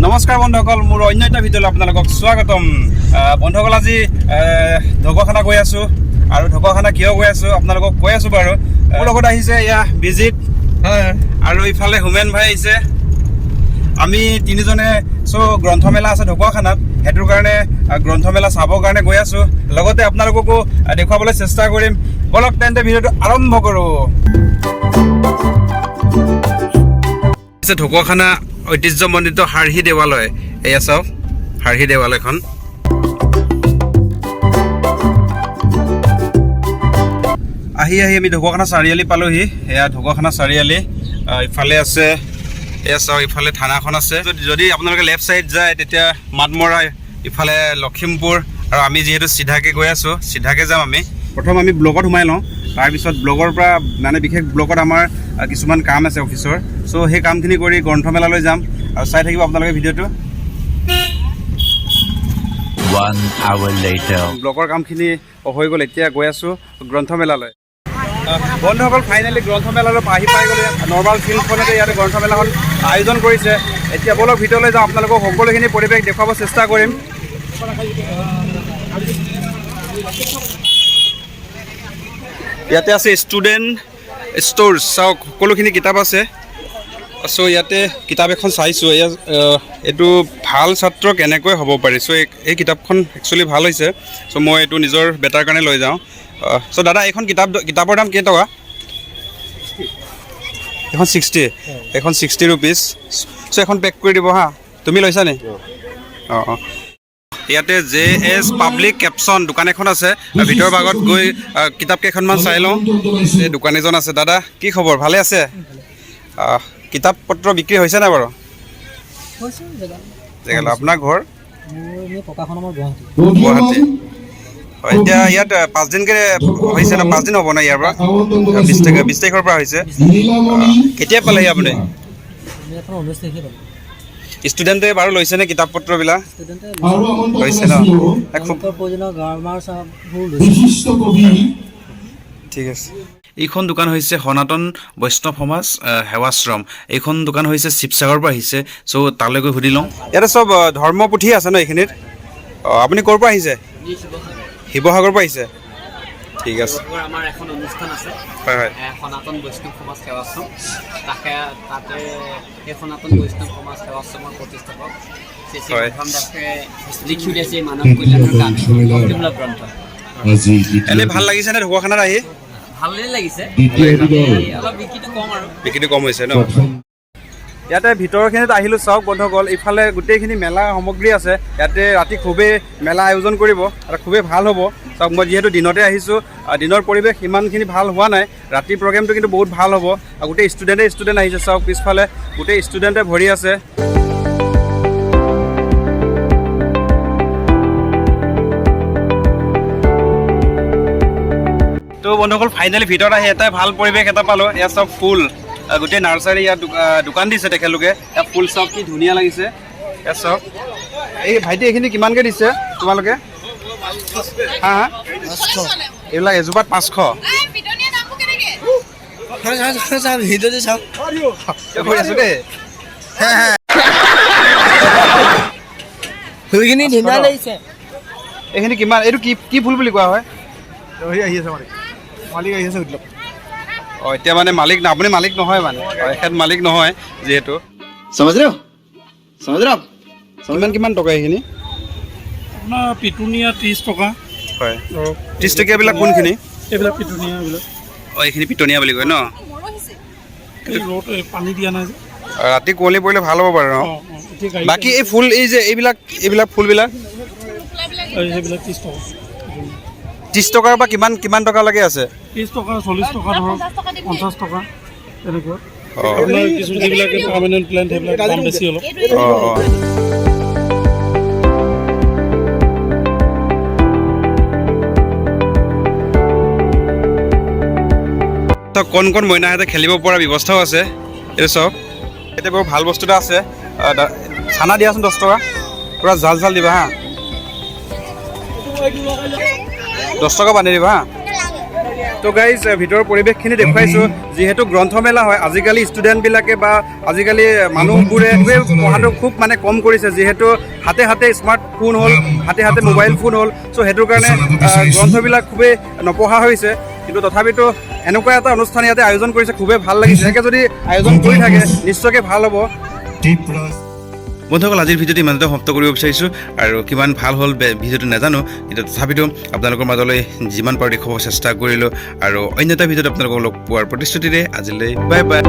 নমস্কাৰ বন্ধুসকল, মোৰ অন্য এটা ভিডিঅ'লৈ আপোনালোকক স্বাগতম। বন্ধুসকল, আজি ঢকুৱাখানা গৈ আছোঁ আৰু ঢকুৱাখানা কিয় গৈ আছোঁ আপোনালোকক কৈ আছোঁ বাৰু। মোৰ লগত আহিছে এয়া বিজিত আৰু ইফালে হোমেন ভাই আহিছে। আমি তিনিজনে গ্ৰন্থমেলা আছে ঢকুৱাখানাত, সেইটোৰ কাৰণে গ্ৰন্থমেলা চাবৰ কাৰণে গৈ আছোঁ। লগতে আপোনালোককো দেখুৱাবলৈ চেষ্টা কৰিম। বলক তেন্তে ভিডিঅ'টো আৰম্ভ কৰোঁ। ঢকুৱাখানা ঐতিহ্যমণ্ডিত হাৰ্হি দেৱালয়, এয়া চাওক হাৰ্হি দেৱালয়খন। আহি আহি আমি ঢকুৱাখানা চাৰিআলি পালোহি। এয়া ঢকুৱাখানা চাৰিআলি। ইফালে আছে, এয়া চাওক ইফালে থানাখন আছে। যদি আপোনালোকে লেফ্ট ছাইড যায় তেতিয়া মাতমৰা, ইফালে লখিমপুৰ। আৰু আমি যিহেতু চিধাকৈ গৈ আছোঁ, চিধাকৈ যাম। আমি প্ৰথম আমি ব্লকত সোমাই লওঁ, তাৰপিছত ব্লকৰ পৰা মানে বিশেষ ব্লকত আমাৰ কিছুমান কাম আছে অফিচৰ, চ' সেই কামখিনি কৰি গ্ৰন্থমেলালৈ যাম। আৰু চাই থাকিব আপোনালোকে ভিডিঅ'টো। One hour later. ব্লকৰ কামখিনি হৈ গ'ল, এতিয়া গৈ আছোঁ গ্ৰন্থমেলালৈ। বন্ধুসকল, ফাইনেলি গ্ৰন্থমেলালৈ আহি পাই গ'লো। ইয়াত নৰ্মাল ফিল্ডখনতে ইয়াতে গ্ৰন্থমেলাখন আয়োজন কৰিছে। এতিয়া ব'লক ভিতৰলৈ যাওঁ, আপোনালোকক সকলোখিনি পৰিৱেশ দেখুৱাব চেষ্টা কৰিম। ইয়াতে আছে ষ্টুডেণ্ট ষ্ট'ৰ্ছ, চাওক সকলোখিনি কিতাপ আছে। চ' ইয়াতে কিতাপ এখন চাইছোঁ, এয়া এইটো ভাল ছাত্ৰ কেনেকৈ হ'ব পাৰি। চ' এই কিতাপখন একচুৱেলি ভাল হৈছে। চ' মই এইটো নিজৰ বেটাৰ কাৰণে লৈ যাওঁ। চ' দাদা, এইখন কিতাপৰ দাম কেইটকা? এখন 60, এখন 60 ৰুপিজ। চ' এখন পেক কৰি দিব। হা, তুমি লৈছা নি? অঁ অঁ। ইয়াতে জে এছ পাব্লিক কেপশ্যন দোকান এখন আছে। ভিতৰৰ ভাগত গৈ কিতাপ কেইখনমান চাই লওঁ। এই দোকান এজন আছে। দাদা, কি খবৰ, ভালে আছে? কিতাপ পত্ৰ বিক্ৰী হৈছে নাই বাৰু? জেগালৈ আপোনাৰ ঘৰ? গুৱাহাটী। হয়, এতিয়া ইয়াত 5 দিনকৈ হৈছে ন? 5 দিন হ'ব ন ইয়াৰ পৰা? 20 তাৰিখ, 20 তাৰিখৰ পৰা হৈছে। কেতিয়া পালেহি আপুনি? ষ্টুডেণ্টে বাৰু লৈছেনে কিতাপ পত্ৰবিলাক? লৈছে ন? খুব ঠিক আছে। এইখন দোকান হৈছে সনাতন বৈষ্ণৱ সমাজ সেৱাশ্ৰম। এইখন দোকান হৈছে শিৱসাগৰৰ পৰা আহিছে। চ' তালৈ গৈ সুধি লওঁ। ইয়াতে চব ধৰ্ম পুথি আছে ন এইখিনিত? অঁ, আপুনি ক'ৰ পৰা আহিছে? শিৱসাগৰৰ পৰা আহিছে, ঠিক আছে। আমাৰ এখন অনুষ্ঠান আছে। হয় হয়। সনাতন বৈষ্ণৱ সমাজ সেৱাশ্ৰম, তাকে তাতে সেই সনাতন বৈষ্ণৱ সমাজ সেৱাশ্ৰমৰ প্ৰতিষ্ঠাপক শ্ৰী শ্ৰী মাধৱ দাসে লিখি উলিয়াইছে এই মানৱ কল্যাণৰ কাৰণে ভক্তিমূলক গ্ৰন্থ। এনেই ভাল লাগিছে নে ঢকুৱাখানাত আহি? ভালেই লাগিছে, অলপ বিক্ৰীটো কম আৰু। বিক্ৰীটো কম হৈছে ন? ইয়াতে ভিতৰখিনিত আহিলোঁ, চাওক বন্ধুসকল, ইফালে গোটেইখিনি মেলা সামগ্ৰী আছে। ইয়াতে ৰাতি খুবেই মেলা আয়োজন কৰিব আৰু খুবেই ভাল হ'ব। চাওক, মই যিহেতু দিনতে আহিছোঁ, দিনৰ পৰিৱেশ সিমানখিনি ভাল হোৱা নাই, ৰাতিৰ প্ৰগ্ৰেমটো কিন্তু বহুত ভাল হ'ব। আৰু গোটেই ষ্টুডেণ্টে ষ্টুডেণ্ট আহিছে। চাওক পিছফালে গোটেই ষ্টুডেণ্টে ভৰি আছে। তো বন্ধুসকল, ফাইনেলি ভিতৰত আহি এটাই ভাল পৰিৱেশ এটা পালোঁ। ইয়াত চব ফুল, গোটেই নাৰ্চাৰী ইয়াত দোকান দিছে তেখেতলোকে। ইয়াত ফুল চাওক কি ধুনীয়া লাগিছে। ইয়াত চাওক, এই ভাইটি, এইখিনি কিমানকৈ দিছে তোমালোকে? হা হা, এইবিলাক এজোপাত 500 কৰি আছো দেই। ফুলখিনি ধুনীয়া লাগিছে। এইখিনি কিমান? এইটো কি কি ফুল বুলি কোৱা হয়? আহি আছে মালিক, মালিক আহি আছে, সুধি লওক। অঁ, এতিয়া মানে মালিক না, আপুনি মালিক নহয় মানে? অঁ, এখেত মালিক নহয় যিহেতু। समझ रहे हो, समझ रहे हो आप? কিমান কিমান টকা এইখিনি? আপোনাৰ পিটুনিয়া 30 টকা। হয়, 30 টকীয়াবিলাক কোনখিনি? এইবিলাক পিটুনিয়া এইবিলাক। অঁ, এইখিনি পিটনীয়া বুলি কয় ন? এই ৰ'দ, এই পানী দিয়া নাই যে। ৰাতি কুঁৱলী পৰিলে ভাল হ'ব বাৰু ন? অঁ অঁ, এতিয়া গাড়ী। বাকী এই ফুল, এই যে এইবিলাক, এইবিলাক ফুলবিলাক? এই সেইবিলাক 30 টকা। 30 টকাৰ পৰা কিমান কিমান টকালৈকে আছে? 30 টকা, 40 টকা, ধৰক 50 টকা তেনেকুৱা। অঁ। আপোনাৰ কিছু যিবিলাক পাৰ্মানেণ্ট প্লেণ্ট, সেইবিলাক দাম বেছি অলপ। অঁ অঁ। কণ কণ মইনাহঁতে খেলিব পৰা ব্যৱস্থাও আছে। এইটো চাওক, এতিয়া বৰ ভাল বস্তু এটা আছে। চানা দিয়াচোন 10 টকা, পূৰা জাল জাল দিবা। হা, 10 টকা বান্ধি দিবা। হা। তো গাইজ, ভিতৰৰ পৰিৱেশখিনি দেখুৱাইছোঁ। যিহেতু গ্ৰন্থমেলা হয়, আজিকালি ষ্টুডেণ্টবিলাকে বা আজিকালি মানুহবোৰে খুবেই পঢ়াটো খুব মানে কম কৰিছে, যিহেতু হাতে হাতে স্মাৰ্টফোন হ'ল, হাতে হাতে মোবাইল ফোন হ'ল। চ' সেইটোৰ কাৰণে গ্ৰন্থবিলাক খুবেই নপঢ়া হৈছে। কিন্তু তথাপিতো এনেকুৱা এটা অনুষ্ঠান ইয়াতে আয়োজন কৰিছে, খুবেই ভাল লাগিছে। এনেকৈ যদি আয়োজন কৰি থাকে, নিশ্চয়কৈ ভাল হ'ব। বন্ধুসকল, আজিৰ ভিডিঅ'টো ইমানতে সমাপ্ত কৰিব বিচাৰিছোঁ। আৰু কিমান ভাল হ'ল ভিডিঅ'টো নাজানো, কিন্তু তথাপিতো আপোনালোকৰ মাজলৈ যিমান পাৰোঁ দেখুৱাব চেষ্টা কৰিলোঁ। আৰু অন্য এটা ভিডিঅ'ত আপোনালোকক লগ পোৱাৰ প্ৰতিশ্ৰুতিৰে আজিলৈ বাই বাই।